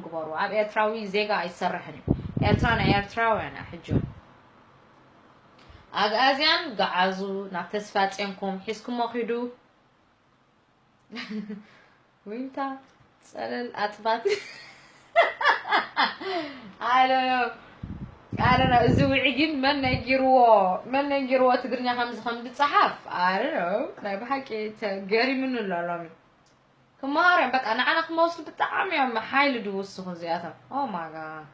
ግበሩ። ኣብ ኤርትራዊ ዜጋ ኣይሰርሕን እዩ። ኤርትራ ናይ ኤርትራውያን እያ። ሕጂ ኣግኣዝያን ገዓዙ ናብ ተስፋ ጼንኩም ሒዝኩሞ ኪዱ። ዊንታ ጸለል ኣጥባት። I don't know. I don't know. እዚ ውዒ ግን መን ነጊርዎ? መን ነጊርዎ ትግርኛ ከምዚ ከም ዝጸሓፍ? I don't know. ናይ ብሓቂ ተገሪምኒ ኣሎ ሎሚ። ክመሃሩ እዮም። በቃ ንዓና ክመልሱ ብጣዕሚ እዮም ሓይሊ ድውስኹ እዚኣቶም። Oh my God.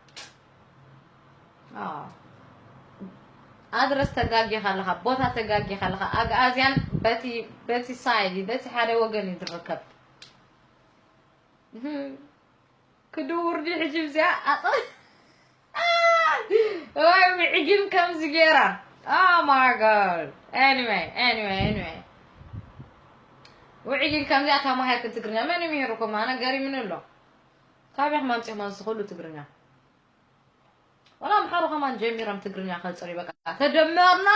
ኣዎ። ኣድረስ ተጋጊኻ ኣለኻ፣ ቦታ ተጋጊኻ ኣለኻ። ኣግኣዝያን በቲ፣ በቲ ሳይድ እዩ፣ በቲ ሓደ ወገን እዩ ዝርከብ። እህም። ክድውር ድዩ ሕጂ ብዚኣ ኣጸ-፣ ወይ ምዕጊም ከምዚ ገይራ። Oh my God. Anyway, anyway, anyway. ውዒ ግን ከምዚኣ ተማሂርክን ትግርኛ መን እዩ ምሂሩኩም? ኣነ ገሪምኒ ኣሎ። ካበይ ኢኹም ኣምጺኹም እዚ ኩሉ ትግርኛ? ወላ ኣምሓሩ ከማን ጀሚሮም ትግርኛ ከጽሪ በቃ ተደመርና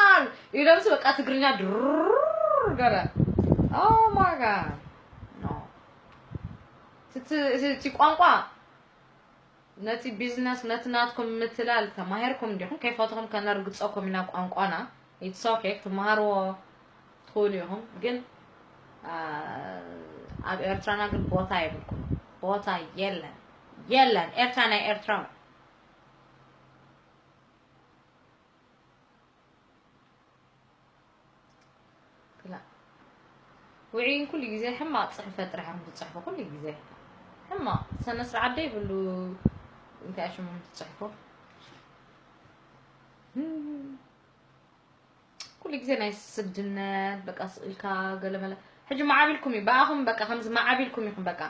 ኢሎምስ በቃ ትግርኛ ድሩር ገለ። Oh my God. No. እቲ፣ እቲ፣ እቲ ቋንቋ ነቲ ቢዝነስ ነቲ ናትኩም ምትላል ተማሂርኩም ዲኹም? ከይፈትኹም ከነርግጸኩም ኢና ቋንቋና። It's okay ክትመሃርዎ ትኽእሉ ኢኹም፣ ግን፣ አ፣ ኣብ ኤርትራና ግን ቦታ የብልኩም። ቦታ የለን። የለን። ኤርትራ ናይ ኤርትራ። ክላ-፣ ውዒን ኩሉ ግዜ ሕማቕ ጽሕፈት ጥራሕ እዮም ዝጽሕፉ። ኩሉ ግዜ ሕማቕ ስነ ስርዓት ዘይብሉ እንታይ ሽሞም ዝጽሕፉ። ኩሉ ግዜ ናይ ስድነት በቃ ስእልካ ገለመለ። ሕጂ ማዕቢልኩም እዩ ብኣኹም በቃ ከምዚ ማዕቢልኩም ኢኹም በቃ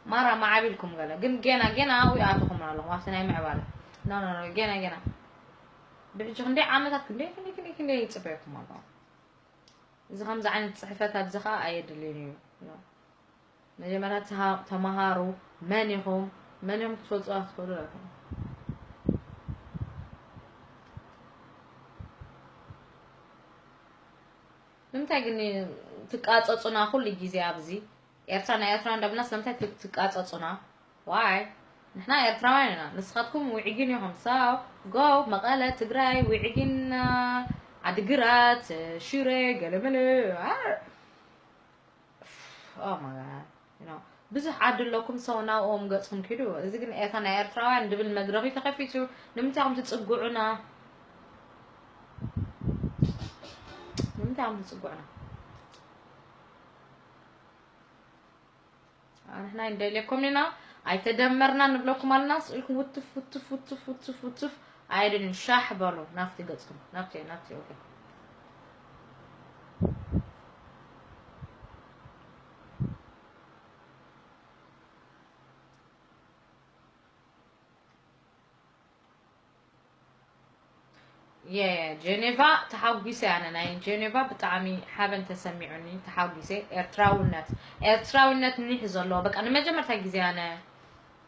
ማራ ማዕቢልኩም ገለ ግን ጌና ጌና ኣብኡ ይኣተኹም ኣለኹም ኣብቲ ናይ ምዕባለ። ኖ ኖ ኖ ጌና ጌና ብሕጂ ክንደይ ዓመታት ክንደይ ክንደይ ክንደይ ክንደይ ይጽበየኩም ኣለኹም። እዚ ከምዚ ዓይነት ጽሕፈት ኣብዚ ኸኣ ኣየድልን እዩ። መጀመርያ ተሃ-፣ ተማሃሩ። መን ኢኹም? መን ኢኹም ክትፈልጡ ኣትኽእሉ ኣለኹም። ንምንታይ ግን ትቃጸጹና ኩሉ ግዜ ኣብዚ? ኤርትራ ናይ ኤርትራ እንዳብልና ስለምንታይ ት-፣ ትቃጸጹና? ዋይ? ንሕና ኤርትራውያን ኢና። ንስኻትኩም ውዒጊን ኢኹም። So፣ go፣ መቐለ፣ ትግራይ፣ ውዒጊን፣ አ፣ ዓድግራት፣ ሽረ፣ ገለመለ። አ፣ Oh my God. You know፣ ብዙሕ ዓዲ ኣለኩም፣ ሰው ናብኦም ገጽኩም ኪዱ። እዚ ግን ኤታ ናይ ኤርትራውያን ድብል መድረኽ እዩ ተኸፊቱ። ንምንታይ ኢኹም ትጽግዑና? ንምንታይ ኢኹም ትጽግዑና? ንሕና እንደልየኩም ኢና፣ ኣይተደመርና ንብለኩም ኣለና። ስኢልኩም ውትፍ፣ ውትፍ፣ ውትፍ፣ ውትፍ፣ ውትፍ። ኣይደልን፣ ሻሕ በሉ ናብቲ ገጽኩም። ናብቲ፣ ናብቲ፣ ኦኬ። የጀኔቫ ተሓጒሰ። ኣነ ናይ ጀኔቫ ብጣዕሚ ሓበን ተሰሚዑኒ፣ ተሓጒሰ። ኤርትራውነት፣ ኤርትራውነት ኒሕ ዘለዎ፣ በቃ ንመጀመርታ ግዜ ኣነ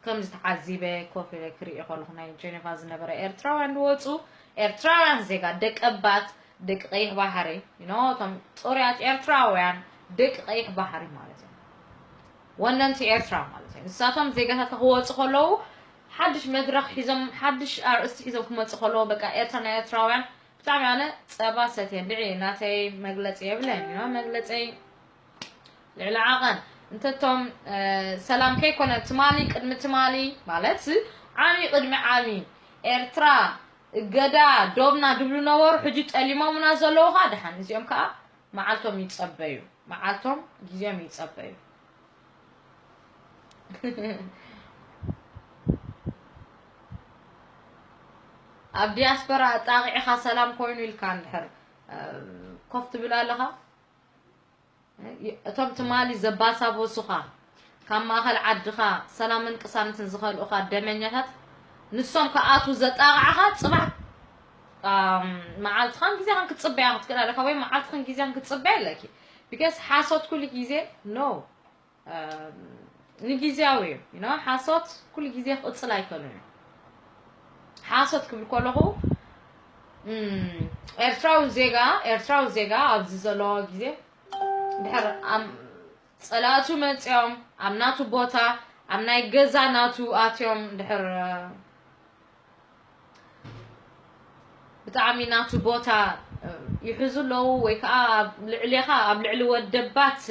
ከምዚ ተዓዚበ ኮፍ ኢለ ክርኢ ከለኹ፣ ናይ ጀኔቫ ዝነበረ ኤርትራውያን ዝወጹ፣ ኤርትራውያን ዜጋ፣ ደቀባት፣ ደቂ ቀይሕ ባሕሪ፣ you know፣ እቶም ጽሩያት ኤርትራውያን ደቂ ቀይሕ ባሕሪ ማለት እዩ። ወነንቲ ኤርትራ ማለት እዩ። ንሳቶም ዜጋታት ክወጹ ከለዉ፣ ሓድሽ መድረኽ ሒዞም፣ ሓድሽ ኣርእስቲ ሒዞም ክመጹ ከለዉ፣ በቃ ኤርትራ ናይ ኤርትራውያን ብጣዕሚ ኣነ ጸባ ሰትየ፣ እንድዒ ናተይ መግለጺ የብለይን፣ you know፣ መግለጸይ ልዕሊ ዓቐን። እንተቶም፣ እ፣ ሰላም ከይኮነ ትማሊ፣ ቅድሚ ትማሊ ማለት ዓሚ ቅድሚ ዓሚ ኤርትራ እገዳ ዶብና ድብሉ ነበሩ፣ ሕጂ ጠሊሞምና ዘለዉ ኸኣ ደሓን፣ እዚኦም ከኣ መዓልቶም ይጸበዩ፣ መዓልቶም ግዜኦም ይጸበዩ። ኣብ ዲያስፖራ ኣጣቒዕኻ ሰላም ኮይኑ ኢልካ እንድሕር፣ እ፣ ኮፍ ትብል ኣለኻ፣ እቶም ትማሊ ዘባሳበሱኻ፣ ካብ ማእኸል ዓድኻ ሰላምን ቅሳነትን ዝኸልኡኻ ደመኛታት፣ ንሶም ክኣትዉ ዘጣቕዓኻ፣ ጽባሕ፣ ኣም፣ መዓልትኻን ግዜኻን ክትጽበያ ክትክእል ኣለካ፣ ወይ መዓልትኽን ግዜን ክትጽበያ ኣለኪ። ቢካዝ ሓሶት ኩሉ ግዜ፣ ኖ፣ ኣም፣ ንግዜያዊ እዩ፣ you know፣ ሓሶት ኩሉ ግዜ ክቕጽል ኣይከሉን እዩ። ሓሶት ክብል ከለኹ፣ እም፣ ኤርትራዊ ዜጋ፣ ኤርትራዊ ዜጋ ኣብዚ ዘለዎ ግዜ፣ ድሕር ኣም-፣ ጸላእቱ መጺኦም ኣብ ናቱ ቦታ ኣብ ናይ ገዛ ናቱ ኣትዮም ድሕር ብጣዕሚ ናቱ ቦታ ይሕዙ ኣለዉ፣ ወይ ከዓ ኣብ ልዕሌኻ፣ ኣብ ልዕሊ ወደባት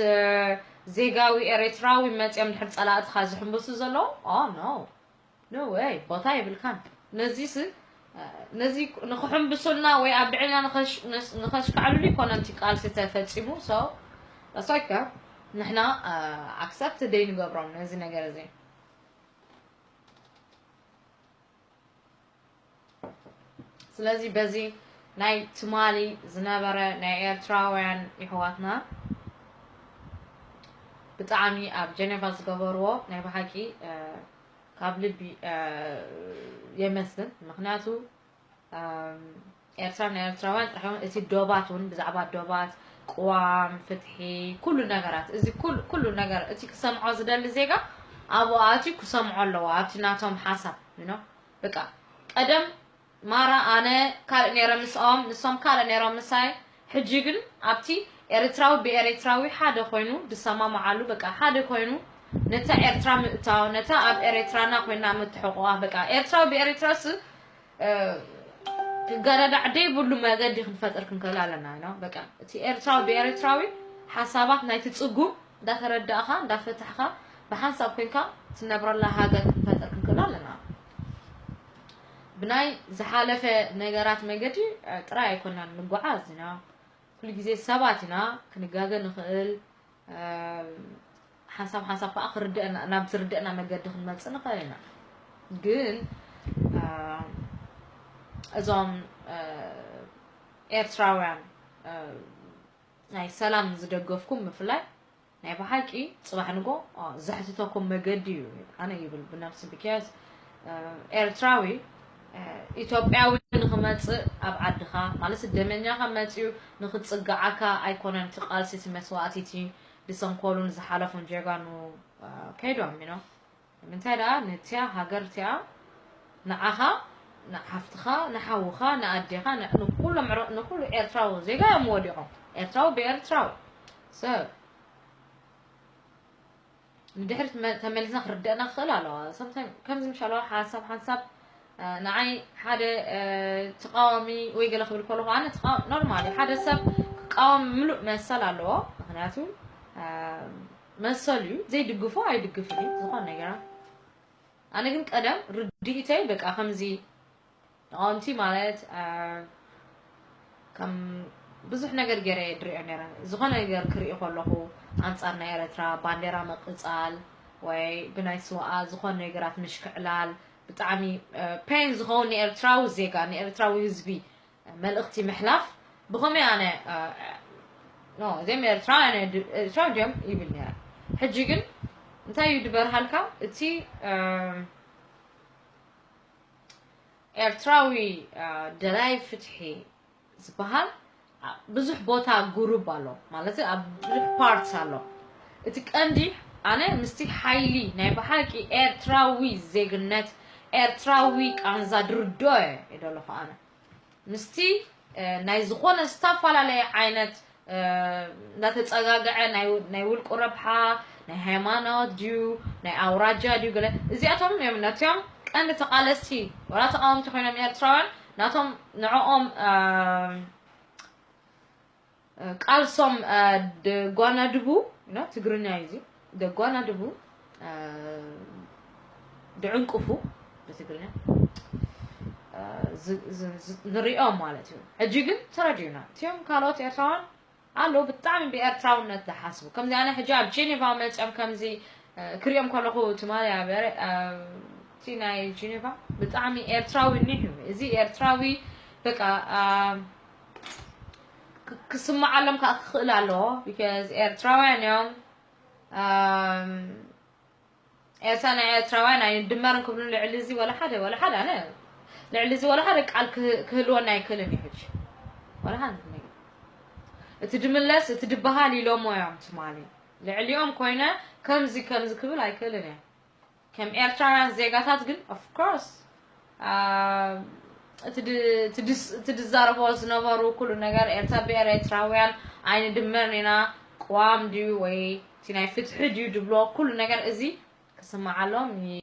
ዜጋዊ ኤርትራዊ መፅኦም ድሕር ፀላእትኻ ዝሕምብሱ ዘለዉ? ኦ ኖ፣ ኖ ወይ፣ ቦታ የብልካን። ነዚስ ነዚ ንክሕምብሱልና ወይ ኣብ ልዕልና ንኸሽካዕሉሉ ይኮነንቲ ቃልሲ ተፈፂሙ። So that's okay። ንሕና ኣክሰፕት ደይ ንገብሮም ነዚ ነገር እዚ። ስለዚ በዚ ናይ ትማሊ ዝነበረ ናይ ኤርትራውያን ይሕዋትና ብጣዕሚ ኣብ ጀኔቫ ዝገበርዎ ናይ ብሓቂ ካብ ልቢ የመስግን። ምክንያቱ ኤርትራ ናይ ኤርትራውያን ጥራሕ እቲ ዶባት እውን ብዛዕባ ዶባት ቅዋም ፍትሒ ኩሉ ነገራት እዚ ኩሉ ነገር እቲ ክሰምዖ ዝደሊ ዜጋ ኣብኡ ኣትዩ ክሰምዖ ኣለዎ። ኣብቲ ናቶም ሓሳብ ነው። በቃ ቀደም ማራ ኣነ ካልእ ነይረ ምስኦም፣ ንሶም ካልእ ነይሮም ምሳይ። ሕጂ ግን ኣብቲ ኤርትራዊ ብኤርትራዊ ሓደ ኮይኑ ዝሰማማዓሉ በቃ ሓደ ኮይኑ ነታ ኤርትራ ምእታው ነታ ኣብ ኤርትራና ኮይና ምትሕቑቓ በቃ ኤርትራዊ ብኤርትራስ ክገዳዳዕ ደይብሉ መገዲ ክንፈጥር ክንክእል ኣለና ኢና። በቃ እቲ ኤርትራዊ ብኤርትራዊ ሓሳባት ናይቲ ጽጉም እንዳተረዳእኻ እንዳፈታሕካ ብሓንሳብ ኮይንካ ትነብረላ ሃገር ክንፈጥር ክንክእል ኣለና። ብናይ ዝሓለፈ ነገራት መገዲ ጥራይ ኣይኮናን ንጓዓዝ ኢና። ኩሉ ግዜ ሰባት ኢና፣ ክንጋገ ንኽእል። ሓንሳብ ሓንሳብ ከዓ ክርድአና ናብ ዝርድአና መገዲ ክንመፅእ ንኽእል ኢና። ግን እዞም ኤርትራውያን ናይ ሰላም ዝደገፍኩም ምፍላይ ናይ ብሓቂ ፅባሕ ንጎ ዘሕትተኩም መገዲ እዩ ኣነ ይብል ብነብሲ ብኪያዝ ኤርትራዊ ኢትዮጵያዊ ንክመፅእ ኣብ ዓድኻ ማለት ደመኛኻ መፅዩ ንክፅግዓካ ኣይኮነን እቲ ቃልሲ እቲ መስዋእቲ እቲ ብሰንኮሉን ዝሓለፉን ጀጋኑ ከይዶም you know ምንታይ ደኣ ነቲያ ሃገር እቲኣ ንዓኻ ንሓፍትኻ ንሓውኻ ንኣዴኻ ንኩሎም ንኩሉ ኤርትራዊ ዜጋ እዮም ወዲቖም ኤርትራዊ ብኤርትራዊ ሰብ ንድሕሪት ተመሊስና ክርደአና ክኽእል ኣለዋ። ከምዚ ምሽ ኣለዋ ሓንሳብ ሓንሳብ ንዓይ ሓደ ተቃዋሚ ወይ ገለ ክብል ከለኹ ኣነ ኖርማል ሓደ ሰብ ክቃወም ምሉእ መሰል ኣለዎ። ምክንያቱ መሰል እዩ ዘይድግፎ ኣይድግፍን እዩ ዝኾነ ነገራት። ኣነ ግን ቀደም ርድኢተይ በቃ ከምዚ ተቃወምቲ ማለት ከም ብዙሕ ነገር ገይረ እየ ድሪኦ ነረ ዝኾነ ነገር ክርኢ ከለኹ ኣንፃር ናይ ኤረትራ ባንዴራ ምቅፃል ወይ ብናይ ስዋኣ ዝኾነ ነገራት ምሽክዕላል ብጣዕሚ ፔን ዝኸውን ንኤርትራዊ ዜጋ ንኤርትራዊ ህዝቢ መልእኽቲ ምሕላፍ ብኸመይ ኣነ እዚም ኤርትራ ኤርትራ ድዮም ይብል ነረ ሕጂ ግን እንታይ እዩ ድበርሃልካ እቲ ኤርትራዊ ደላይ ፍትሒ ዝበሃል ብዙሕ ቦታ ጉሩብ ኣሎ ማለት ኣብ ብዙሕ ፓርትስ ኣሎ እቲ ቀንዲ ኣነ ምስቲ ሓይሊ ናይ ብሓቂ ኤርትራዊ ዜግነት ኤርትራዊ ቃንዛ ድርዶ እየ ደለኹ ኣነ ምስቲ ናይ ዝኾነ ዝተፈላለየ ዓይነት እንዳተፀጋገዐ ናይ ውልቁ ረብሓ ናይ ሃይማኖት ድዩ ናይ ኣውራጃ ድዩ ገለ እዚኣቶም እዮም ነቲኦም ቀንዲ ተቃለስቲ ወላ ተቃወምቲ ኮይኖም ኤርትራውያን ናቶም ንዕኦም ቃልሶም ደጓናድቡ ትግርኛ እዩ እዚ ደጓናድቡ ድዕንቅፉ ብትግርኛ ንሪኦም ማለት እዩ ሕጂ ግን ተረዲኡና እቲኦም ካልኦት ኤርትራውያን ኣለዉ ብጣዕሚ ብኤርትራውነት ዝሓስቡ ከምዚ ኣነ ሕጂ ኣብ ጄኔቫ መፅኦም ከምዚ ክሪኦም ከለኹ ትማሊ ኣብ እቲ ናይ ጄኔቫ ብጣዕሚ ኤርትራዊ ኒሕ እዩ እዚ ኤርትራዊ በቃ ክስምዓሎም ከዓ ክኽእል ኣለዎ because ኤርትራውያን እዮም ኤርትራ ናይ ኤርትራውያን ኣይንድመርን ክብሉ ልዕሊ እዚ ወላ ሓደ ወላ ሓደ ኣነ ልዕሊ እዚ ወላ ሓደ ቃል ክህልወና ኣይክእልን እዩ ሕጂ ወላ ሓደ ነገር እቲ ድምለስ እቲ ድበሃል ኢሎሞ እዮም ትማሊ ልዕሊኦም ኮይነ ከምዚ ከምዚ ክብል ኣይክእልን እየ ከም ኤርትራውያን ዜጋታት ግን of course እቲ ድዛረቦ ዝነበሩ ኩሉ ነገር ኤርትራ ብኤርትራውያን ኣይንድመርን ኢና ቅዋም ድዩ ወይ እቲ ናይ ፍትሒ ድዩ ድብሎ ኩሉ ነገር እዚ ስማዓሎም።